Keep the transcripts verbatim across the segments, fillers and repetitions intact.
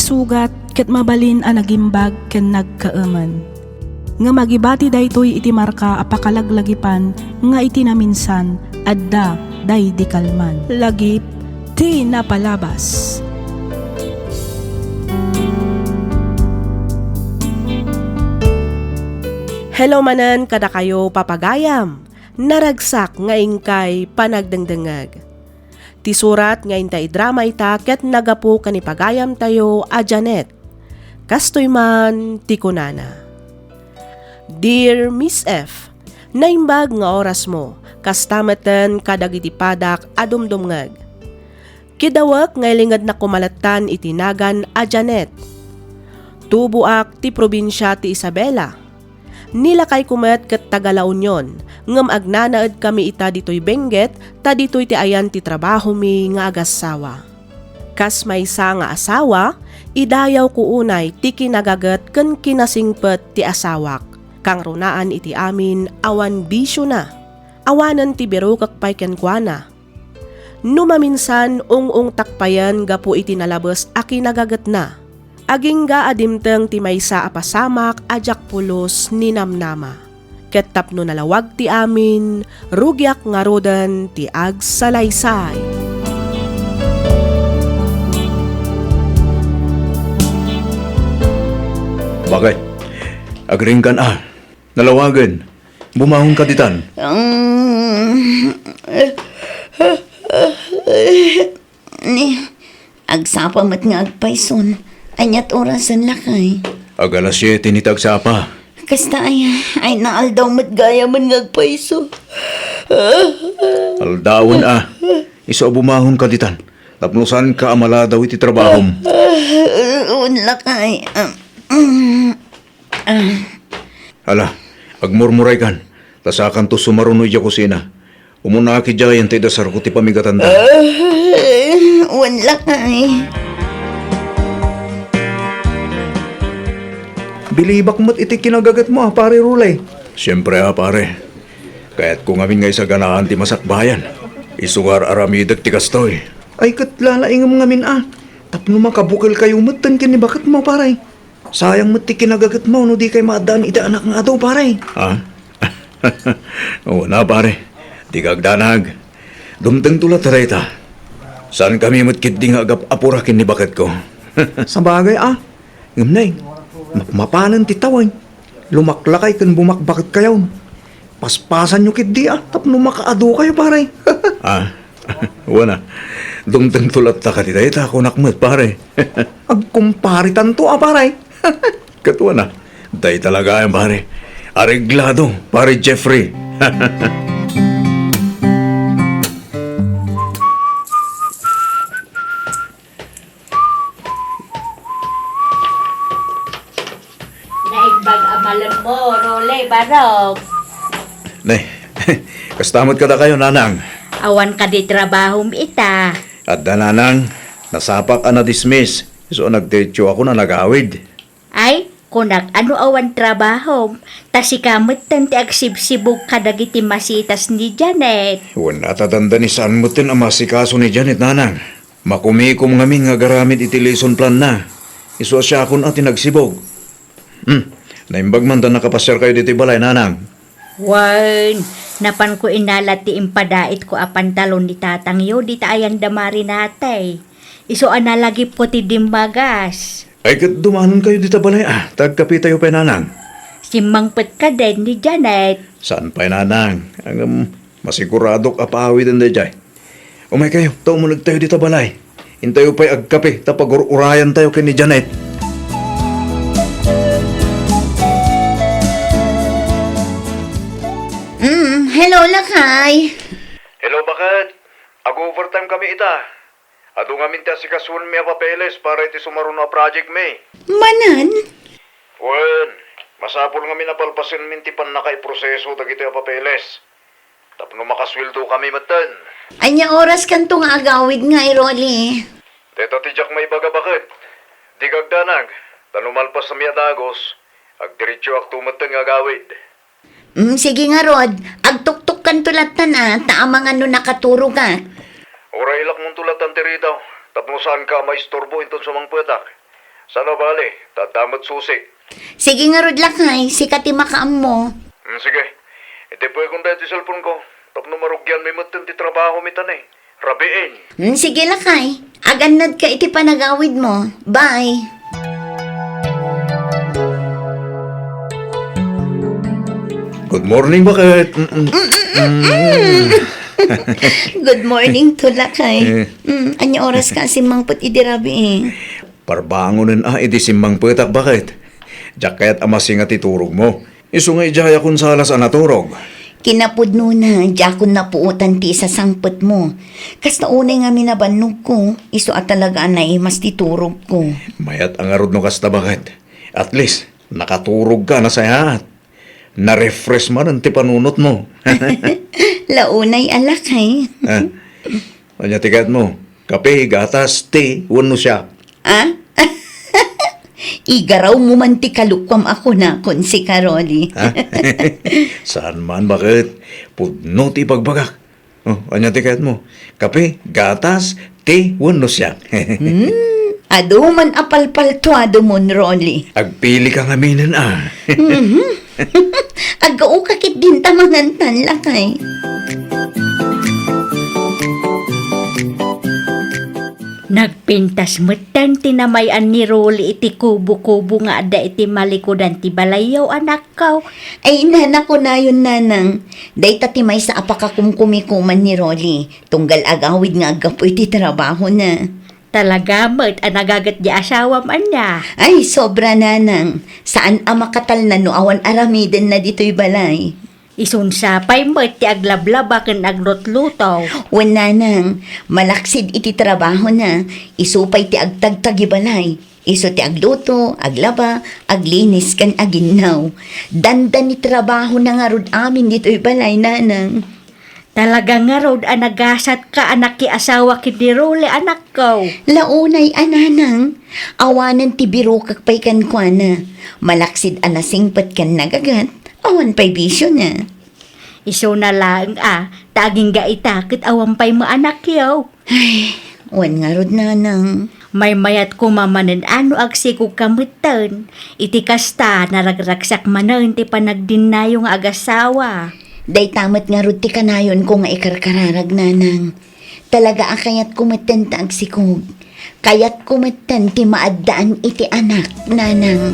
Sugat ket mabalin a nagimbag ken nagkaemen. Ngem agibati daytoy iti marka a pakalaglagipan nga iti naminsan, adda daydi kalman. Lagip ti napalabas. Hello manen kadakayo, papagayam! Naragsak nga inkay panagdengdengngeg. Ti surat nga inta idrama ita ket nagapu ken ni pagayamtayo a Janet. Kastoy man ti kunana, Dear Miss F, naimbag nga orasmo, kasta metten kadagiti padak a dumdumngeg. Kidawek nga ilingednak koma lattan iti nagan a Janet. Tuboak ti probinsia ti Isabela. Ni lakayko met ket taga La Union, ngem agnanaedkami ita ditoy Benguet ta ditoy ti ayan ti trabahomi nga agassawa. Kas maysa nga asawa, idayawko unay ti kinagaget ken kinasingpet ti asawak. Kangrunaan iti amin, awan bisiona. Awanen ti birukek pay kenkuana. No maminsan, ung-ungtak payen gapu iti nalabes a kinagagetna. Agingga a dimteng ti maysa a pasamak a diak pulos ninamnama. Ket tapno nalawag ti amin, rugiak ngaruden ti agsalaysay. Bakit? Agriingkan a. Nalawagen. Bumangonka ditan. Um, ni, agsapa met nga agpayson. Aniat orasen, lakay? Ag alas siete ni ti agsapa. Kasta ay, ay naaldaw met gayamen nga agpayso. Aldawen a. Isu a bumangonka ditan. Tapno saanka a maladaw iti trabahom. Wen, lakay. Ah, mm. Ah. Ala, agmurmuraykan, ta sakanto sumaruno idiay kusina. Umunaak idiay, ta idasarko ti pamigatanda. Ah, wen, lakay. Bilibak met iti kinagagetmo a, Pare Rulay. Siempre a, pare. Kayatko ngamin nga isaganaan ti masakbayan. Isu nga ar-aramidek ti kastoy. Ay, ket lalaingem ngamin a, tapno makabukelkayo metten ken ni baketmo, pare. Sayang met ti kinagagetmo no dikay maaddaan iti anak nga adu, pare. Ha? Wen a, pare. Dika agdanag. Dumtengto latta dayta. Saankami met ketdi nga agap-apura ken ni baketko. Sabagay a. Ngem nay, mapmapanen ti tawen. Lumaklakay ken bumakbaketkayon. Paspasanyo ketdi a tapno makaadukayo, pare. Ah, wen a. Dumtengto latta kadi dayta, kunak met, pare. Agkumparitanto a, pare. Ket wen a. Dayta la gayam, pare. Areglado, Pare Jeffrey. Naimbag a malem mo, Role, barok. Nay, kasta met kadakayo, Nanang? Awan kadi trabahom ita? Adda, Nanang. Nasapak a na-dismiss. Isu a nagdiretsoakon a nagawid. Ay, kunak, ano awan trabahom? Ta sika metten ti agsibsibug kadagiti masitas ni Janet. Wen a, ta dandani saan metten a maasikaso ni Janet, Nanang. Makumikom ngamin nga agaramid iti lesson planna. Isu a siakon a ti nagsibug. Hmm, naimbag man ta nakapasiarkayo ditoy balay, Nanang. Wen, napanko inala ti impadaitko a pantalon ni tatangyo dita ayanda marinate. Isu a nalagipko ti dimmagas. Ay, ket dumanonkayo dita balay a, ta agkapetayo pay, Nanang. Simmangpet kadin ni Janet. Saan pay, Nanang. Ngem, masiguradok a paawiden daydiay. Umaykayo, ta umunegtayo dita balay. Intayo pay agkape ta pagur-urayantayo ken ni Janet. Mm, hello, lakay. Hello, baket. Ag-overtime kami ita. Adu ngamin ti asikasoenmi a papeles para iti sumaruno a project mi. Manen? Wen, masapul ngamin a palpasenmin ti pannakaiproseso dagitoy a papeles. Tapno makasueldo kami metten. Ania oras kanto nga agawid nga, Rolly? Deta ti diak maibaga, baket. Dika agdanag, ta no malpasmi a dagus, agdiretsoakto metten nga agawid. Mm, sige ngarud, agtuktokkanto lattan a, ta amangan no nakaturogak. Uraylakmonto lattan ti ridaw, tapno saanka a maisturbo inton sumangpetak. Saan a bale, ta adda met susik. Sige ngarud, lakay, sika ti makaammo. Hmm, sige. Itipekon dayta ti cellphone ko tapno marugianmi metten ti trabaho mi ta ne. Rabiin. Hmm, sige, lakay. Agannadka iti panagawidmo. Bye. Good morning, baket. Mm-mm. Mm-mm. Good morning to, lakay. Eh. Mm, ania oras ka simmangpet idi rabii? Parbangonen a idi simmangpetak, baket. Diak kayat a masinga ti turogmo. Isu nga idiayakon salas a naturog. Kinapudnona, diakon napuotan ti isasangpetmo. Kasta unay ngamin a bannogko, isu a talaga a naimas ti turogko. Mayat a ngarud no kasta, baket. At least, nakaturogka a nasayaat. Na-refresh manen ti panunotmo. Launay a lakay. Ah. Ania ti kayatmo? Kape, gatas, tea, wenno siak? Ah? Igarawmo man ti kalokuam a kunakon, sika, Rolly. Ha? Saan man, baket? Pudno ti ibagbagak. Oh, ania ti kayatmo? Kape, gatas, tea, wenno siak? Hmm, adu man a palpaltuadomon, Rolly. Agpilika ngaminen a. Mhm. Aggaoka ketdin ta mangantan, lakay. Nagpintas metten ti namay-an ni Rolly iti kubo-kubo nga adda iti malikudan ti balayyo, anakko. Ay, nana, kunayon, nanang. Dayta ti maysa a pakakumkumikuman ni Rolly, tunggal agawid nga aggapu iti trabahona. Talaga met a nagaget ti asawam, ania? Ay, sobra, nanang. Saan a makatalna no awan aramidenna ditoy balay. Isunsa pay met ti aglablaba ken aglutluto. Wen, nanang, malaksid iti trabahona, isu pay ti agtagtagibalay. Isu ti agluto, aglaba, aglinis, ken aginnaw. Dandani trabahona ngarud amin ditoy balay, nanang. Talaga ngarud a nagasatka a nakiasawa ken ni Rolly, anakko. Launay a, nanang. Awanen ti birokek pay kenkuana. Malaksid a nasingpet ken nagaget, awan pay bisiona. Isuna laeng a, ta agingga ita ket awan pay maanakyo. Ay, wen ngarud, nanang. Maymayat koma manen a no agsikogka metten. Iti kasta, naragragsak manen ti panagdinnayo nga agasawa. Dayta met ngarud ti kanayonko nga ikarkararag, nanang. Talaga a kayatko metten ta agsikog. Kayatko metten ti maaddaan iti anak, nanang.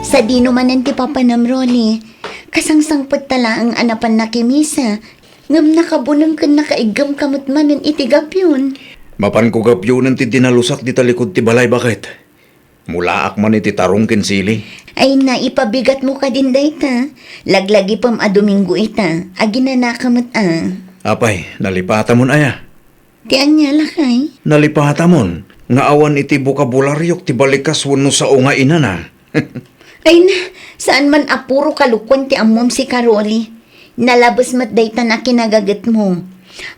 Sadino manen ti papanam, Rolly? Kasangsangpet ta laeng a napan nakimisa, ngem nakabuneng ken nakaiggemka met manen iti gapyon. Mapanko gapyonen ti dinalusak dita likud ti balay, baket. Mulaak man iti tarong ken sili. Ay, naipabigatmo kadin dayta. Laglagipem a Domingo ita. Aginanaka met a. Apay, nalipatamon aya? Ti ania, lakay? Nalipatamon nga awan iti bokabularyok ti balikas wenno sao nga inana. Ay na, saan man a puro kalokuan ti ammom, sika, Rolly. Nalabes met dayta a kinagagetmo.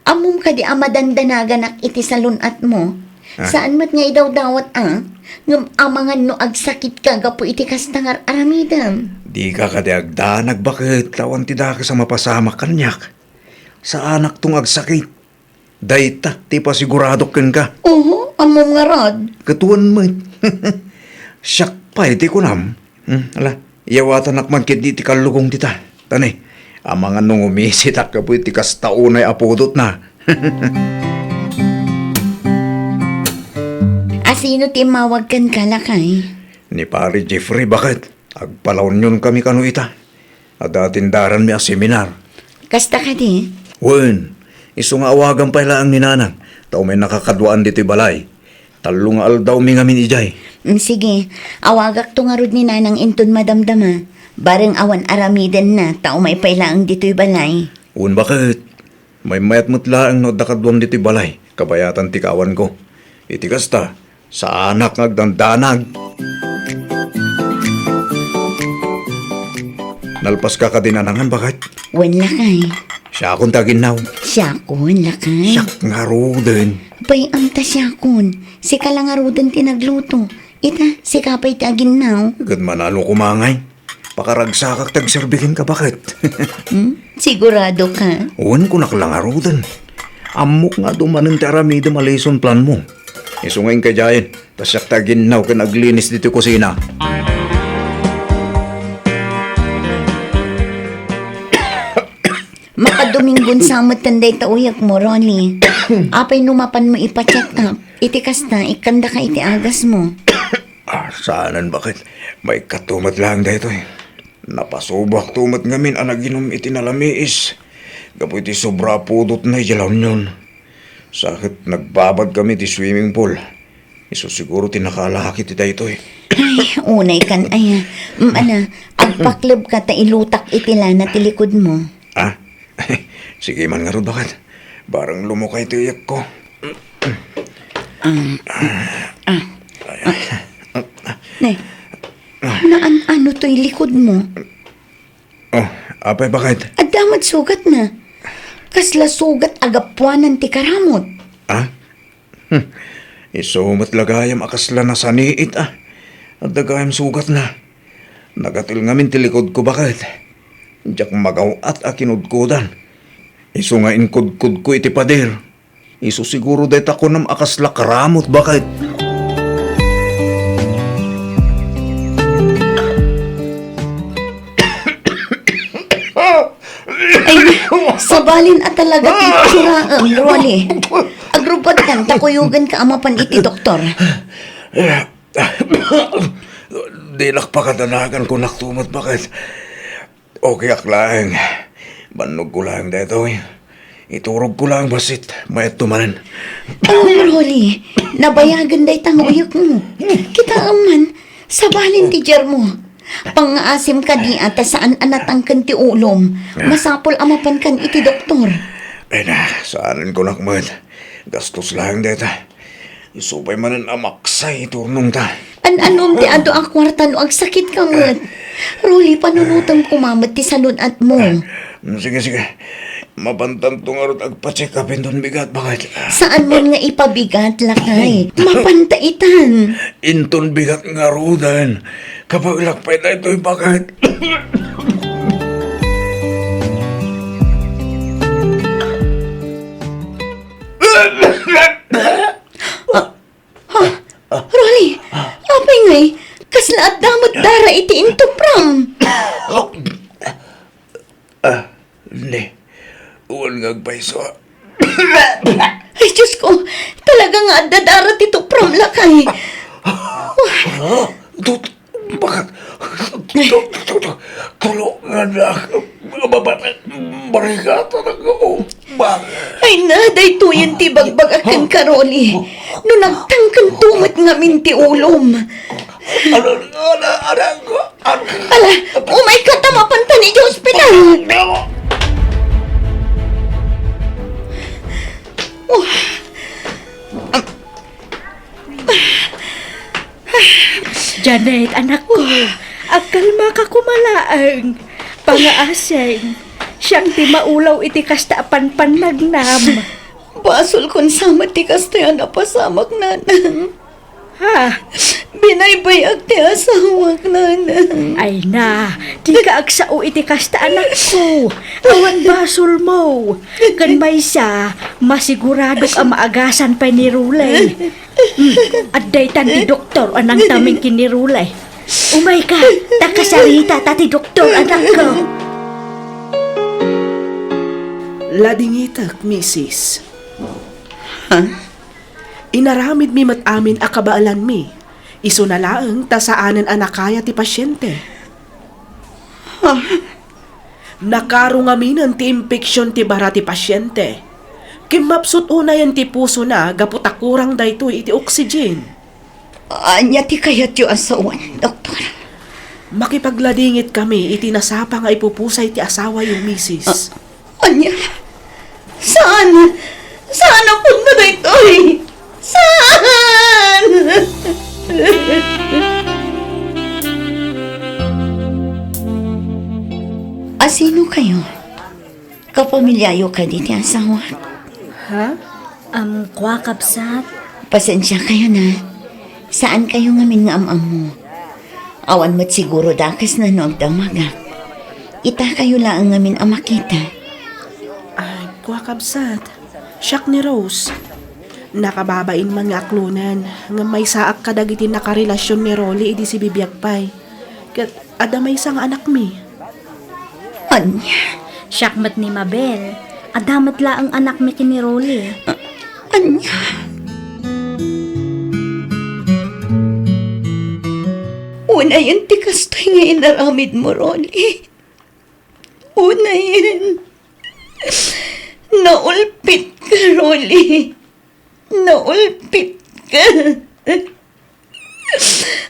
Ammom kadi a madandanaganak iti salun-atmo? Ah. Saan met nga idawdawat a, ngem amangan no agsakitka gapu iti kasta nga ar-aramidem. Dika kadi agdanag, baket, ta awan ti dakes a mapasamak kaniak. Saanakto nga agsakit. Dayta ti pasiguradok kenka. Oho, ammom ngarud. Ket wen met. Siak pay ti kunam. Hmm, ala, iyawatanak man ketdi ti kallukong dita. Ta ne, amangan no ngumisitak gapu iti kasta unay a pudotna. Asino ti immawag kenka, lakay? Ni Pare Jeffrey, baket. Agpalaunyonkami kano ita. Adda tindaranmi a seminar. Kasta kadi? Wen, isu nga awagan pay laeng ni Nanang, ta umay nakakaduaan ditoy balay. Tallo nga aldawmi ngamin idiay. Mm, sige, awagakto ngarud ni Nanang inton madamdama. Bareng awan aramidenna, ta umay pay laeng ditoy balay. Wen, baket. Maymayat met laeng no adda kaduam ditoy balay, kabayatan ti kaawanko. Iti kasta, saanak nga agdandanag. Nalpaska kadi ni Nanang, baket? Wen, lakay. Siakon ti aginnaw. Siakon, lakay. Siak ngaruden. Bay-am ta siakon. Sika la ngaruden ti nagluto. Ita, sika pay ti aginnaw. Ket manalo koma ngay. Pakaragsakak ti agserbi kenka, baket. Hmm? Sigurado ka? Wen, kunak la ngaruden. Ammok nga adu manen ti aramidem a lesson planmo. Isu nga inka idiayen, ta siak ti aginnaw ken aglinis ditoy kusina. Makadominggon sa metten dayta uyekmo, Ronnie. Apay no mapanmo ipa-check up? Iti kasta, ikkandaka iti agasmo. Ah, saanen, baket. Maikkato met laeng daytoy. Napasuboakto met ngamin a naginum iti nalamiis gapu iti sobra a pudotna idiay La Union. Sa ket nagbabad kami iti swimming pool. Isu siguro ti nakalaki ti daytoy. Ay, unay kan aya. Mm, ana, agpaklebka ta ilutak iti lana ti likudmo. Ah? Sige man ngarud, baket. Bareng lumukay ti uyekko. Ah, ah, ah. Ne, naan-ano toy likudmo? Oh, apay, baket? Adda met sugatna. Kasla sugat a gapuanan ti karamot. Ah? Hmm. Isu met la gayam a kasla nasaniit, ah. Adda gayam sugatna. Nagatil ngamin ti likudko, baket. Diak magaw-at a kinudkodan. Isu nga inkudkodko iti pader. Isu siguro dayta kunam a kasla karamot, baket. Ay, sabalin a talaga ti turaem, Rolly. Agrubadkan ta kuyogenka a mapan iti doktor. Dinak pakadanagan, kunakto met, baket. Okay ak laeng. Bannogko laeng daytoy. Iturogko laeng bassit. Mayatto manen. Oh, Rolly, nabayagen dayta nga uyekmo. Kitaem man, sabalin ti diarmo. Pangngaasim kadi a ta saan a natangken ti ulom. Masapul a mapankan iti doktor. Ay na, saanen kunak met. Gastos laeng dayta. Isu pay manen a maksa ti turnongta. An-anom ti adu a kuarta no agsakitka met? Rolly, panunotem koma met ti salun-atmo. Mm, sige, sige. Mapantanto ngarud agpa-check up inton bigat, baket. Saan mon nga ipabigat, lakay. Mapanta itan. Inton bigat ngaruden. Kabaelak pay daytoy, baket. Ha? Rolly, apay ngay? Kasla adda met dara iti intupram. Ah, ne. Wen nga agpayso. Ay, Diyos ko, talaga nga adda dara ti tupram, lakay. Ah, tut-, Bakit? Tu-, tu-, tu-, tulungan na ako. Mababa-, barigatan ako. Ba- Ay na, daytoyen ti bagbagak kenka, Rolly. No nagtangken tumet ngamin ti ulom. Ano, ano, ano, ano, ano? Ala, umayka ta mapantan iti ospital. Oh. Janet, anakko, agkalmaka koma laeng. Pangngaasim, siak ti maulaw iti kasta a panpannagnam. Basolkon sa met ti kastoy a napasamak, nanang. Ha? Binaybay-ak ti asawak, nanang. Ay na, dika agsao iti kasta, anakko. Awan basolmo. Ken maysa, masiguradok a maagasan pay ni Rolly. Hmm, adda itan ti doktor a nangtamin ken ni Rolly. Umayka, ta kasarita ta ti doktor, anakko. Ladingitek, misis. Ha? Inaramidmi met amin a kabaelanmi. Isuna laeng ta saanen a nakaya ti pasiente. Ha? Nakaro ngaminen ti impeksion ti bara ti pasiente. Kimmapsut unayen ti pusona gapu ta kurang daytoy iti oxygen. Ania ti kayatyo a sawen, doktor? Makipagladingit kami iti nasapa nga ipupusay ti asawayo, misis. Ah, ania? Saan? Saan a pudno daytoy? Saan? Asino kayo? Kapamilyayo kadi ti asawak? Ha? Am, kua, kabsat? Pasensiakayo na. Saan kayo ngamin nga am-ammo. Awan met siguro dakes na no agdamagak. Ita kayo laeng ngamin a makita. Ay, kua, kabsat. Siak ni Rose. Nakababain man nga aklonen, ngem maysaak kadagiti nakarelasion ni Rolly idi sibibiag pay. Ket adda maysa nga anakmi. Ania? Siak met ni Mabel. Adda met laeng anakmi ken ni Rolly. Ania? Unayen ti kastoy nga inaramidmo, Rolly. Unayen. Naulpitka, Rolly. Naulpitka.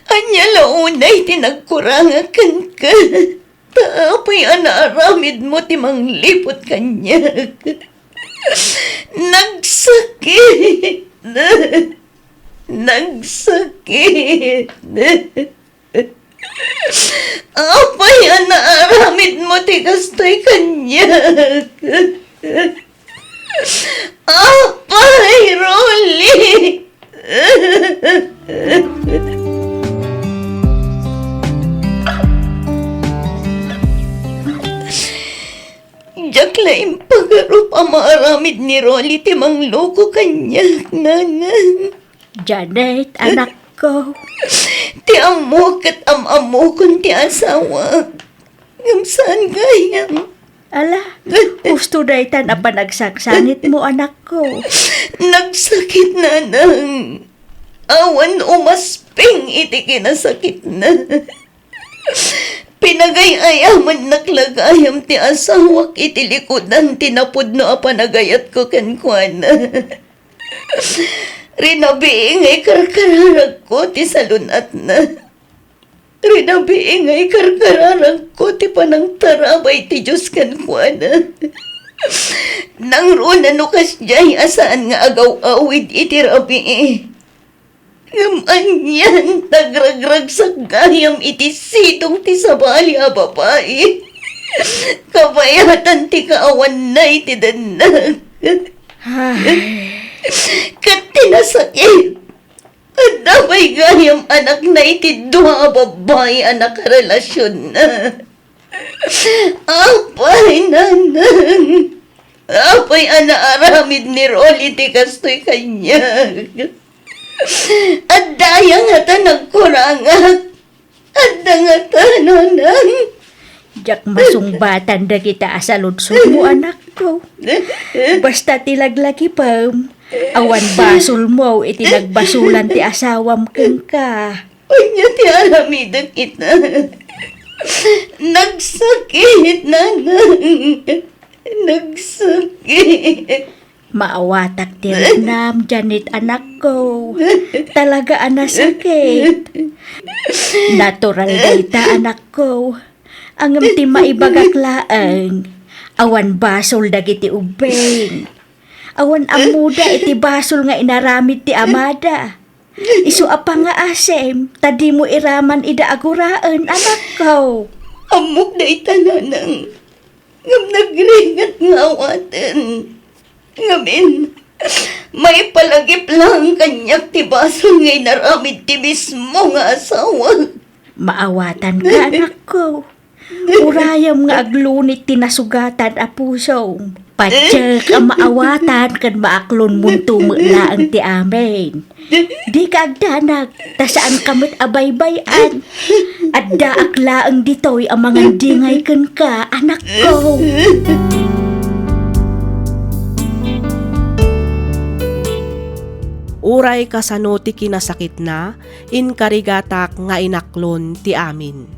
Ania la unay ti nagkurangak kenka? Ta apay a naaramidmo ti mangliput kaniak? Nagsakit. Nagsakit. Apay a naaramidmo ti kastoy kaniak? Apay, Rolly! Diak la impagarup a maaramid ni Rolly ti mangloko kaniak, Nanang. Janet, anakko. Ti ammok ket am-ammokon ti asawak. Ngem saan gayam. Ala, husto daytan a panagsangsangitmo, anakko. Nagsakit, Nanang. Awan umasping iti kinasakitna. Pinagay-ayamannak la gayam ti asawak iti likudan ti napudno a panagayatko kenkuana. Rinabii nga ikarkararagko ti salun-atna. Rinabii nga ikarkararagko ti panangtarabay ti Dios kenkuana. Nangruna no kasdiay a saan nga agaw-awid iti rabii. Ngem anian ta agragragsak gayam iti sidong ti sabali a babai. Kabayatan ti kaawanna iti denneg. Ay. Ket ti nasakit, adda pay gayam anakna iti dua a babbai a nakarelasionna. Apay, Nanang, apay a naaramid ni Rolly ti kastoy kaniak? Adda aya ngata nagkurangak? Adda ngata, Nanang? Diak masungbatan dagita a saludsodmo, anakko. Basta ti laglagipem, awan basolmo iti nagbasolan ti asawam kenka. Ania ti aramidek ita? Nagsakit, Nanang. Nagsakit. Maawatak ti riknam, Janet, anakko. Talaga a nasakit. Natural dayta, anakko. Ngem ti maibagak laeng, awan basol dagiti ubbing. Awan ammoda iti basol nga inaramid ti amada. Isu a pangaasem, ta dimo iraman ida a guraen, anakko. Ammok dayta, Nanang. Ngem nagrigat nga awaten. Ngamin, maipalagip laeng kaniak ti basol nga inaramid ti mismo nga asawak. Maawatanka, anakko. Urayem nga aglunit ti nasugatan a pusom. Patiek a maawatan ken maaklonmonto met laeng ti amin. Dika agdanag, ta saanka met a baybay-an. Addaak laeng ditoy a mangandingay kenka, anakko. Uray kasano ti kinasakitna, inkarigatak nga inaklon ti amin.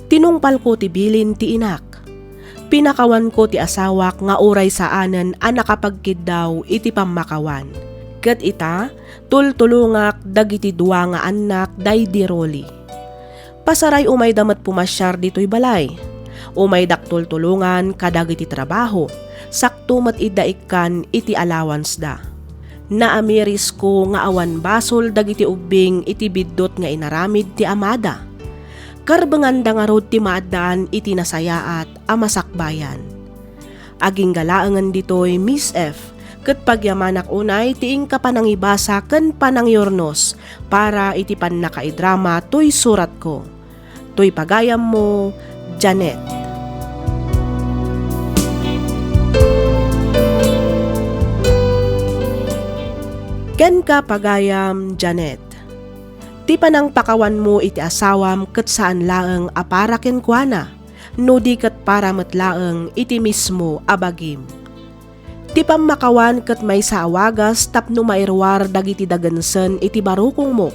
Tinungpalko ti bilin ti inak. Pinakawanko ti asawak nga uray saanen a nakapagkiddaw iti pammakawan. Ket ita, tultulongak dagiti dua nga annak daydi Rolly. Pasaray umayda met pumasiar ditoy balay. Umaydak tultulongan kadagiti trabaho, sakto met idda ikkan iti allowance-da. Naamirisko nga awan basol dagiti ubbing iti biddut nga inaramid ti amada. Karbenganda ngarud ti maaddaan iti nasayaat a masakbayan. Agingga laengen ditoy, Miss F, ket pagyamanak unay ti inka panangibasa ken panangiurnos para iti pannakaidrama toy suratko. Toy pagayammo, Janet. Kenka, pagayam Janet, ti panangpakawanmo iti asawam ket saan laeng a para kenkuana, no di ket para met laeng iti mismo a bagim. Ti pammakawan ket maysa a wagas tapno mairuar dagiti dagensen iti barukongmo.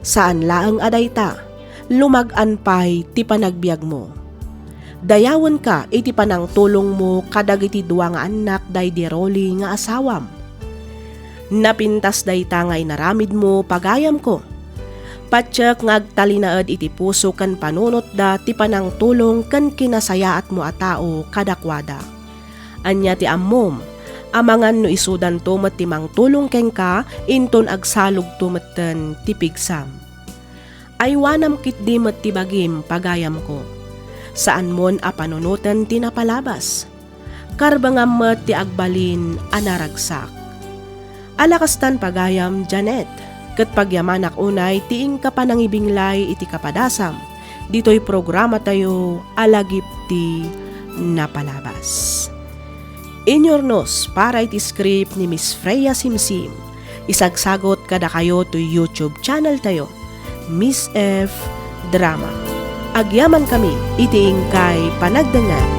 Saan laeng a dayta, lumag-an pay ti panagbiagmo. Dayawenka iti panangtulongmo kadagiti dua nga annak daydi Rolly nga asawam. Napintas dayta nga inaramidmo, pagayamko. Patiek nga agtalinaed iti puso ken panunotda ti panangtulong ken kinasayaatmo a tao kadakuada. Ania ti ammom? Amangan no isudanto met ti mangtulong kenka inton agsalogto metten ti pigsam. Aywanam ketdi met ti bagim, pagayamko. Saanmon a panunoten ti napalabas. Karbengam met ti agbalin a naragsak. Ala kastan, pagayam Janet, ket pagyamanak unay ti inka panangibinglay iti kapadasam ditoy programatayo a Lagip ti Napalabas. Inyurnos para iti script ni Miss Freya Simsim. Isagsagot kadakayo toy YouTube channel tayo, Miss F Drama. Agyamankami iti inkay panagdengngeg.